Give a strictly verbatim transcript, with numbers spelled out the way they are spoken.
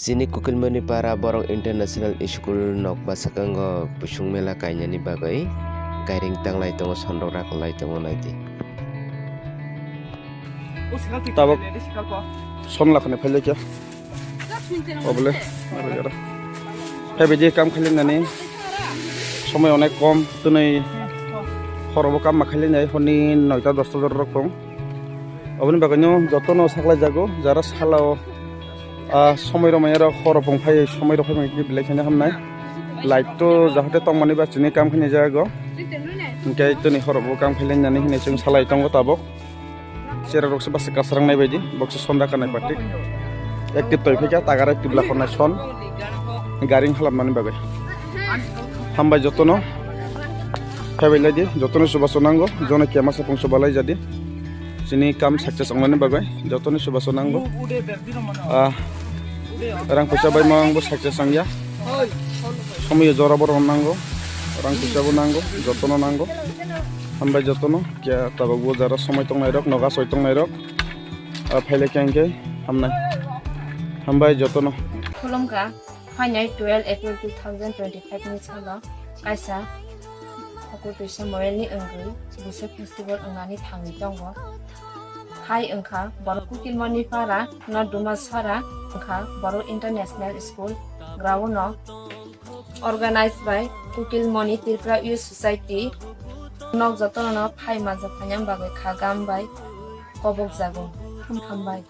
Chini Kukilmani para borok International School nok bwskango busung mela kainani bagwi gairing tanglai tongo, sondok rakolai tongo, naidi. Tabok son lakhani phailai khe. Obole, aro, aro. Phaibaidi kam khailai nani. Somoi onek kom, twnwi horobo kam ma khailai nai, horni noita dosta jora rok tong. Oboni bagwino jotono saklai jago, jara salao, ah, somoi rok manya rok horo pung phai, somoi rok phai manya belai kheno hamnai. Light to jahate tongmani ba chini kam khainai jago. Hwnkhe twnwi horobo kam khailai nani hinwi chwng salai tongo tabok. Chera rok se basa kasarang nai baidi, boksa son raka nai pati. Active toi phika, tagara active lakhor nai son. Garing halam mani bagwi. Hambai jotono. Phaibai laidi, jotono chubachu nango, jono kema sapung chubalai jadi. Chini kam success wngnani bagwi, jotono chubachu nango. Ah, rang puisa bai mangbo success wngya. Somoyo jora borok nango, rang puisa bo nango, jotono nango. Hambai jotono. Kya tabok bo jara somoi tongnai rok, noga soi tongnai rok, ah, phailai khe hwnkhe hamnai. Hambai jotono. Khulumkha, phainai twelve April two thousand twenty-five ni salo kaisa Khokur Twisa Moyel ni wngwi Busu Festival wngnani thangwi tongo. Hai wngkha borok Kukilmani para no Dumasara wngkha borok International School ground o. Organized by Kukilmoni Tripura Youth Society. Nok jotono no phai manjak phaiya bagwi kha gam bai kobok jago. Hambai.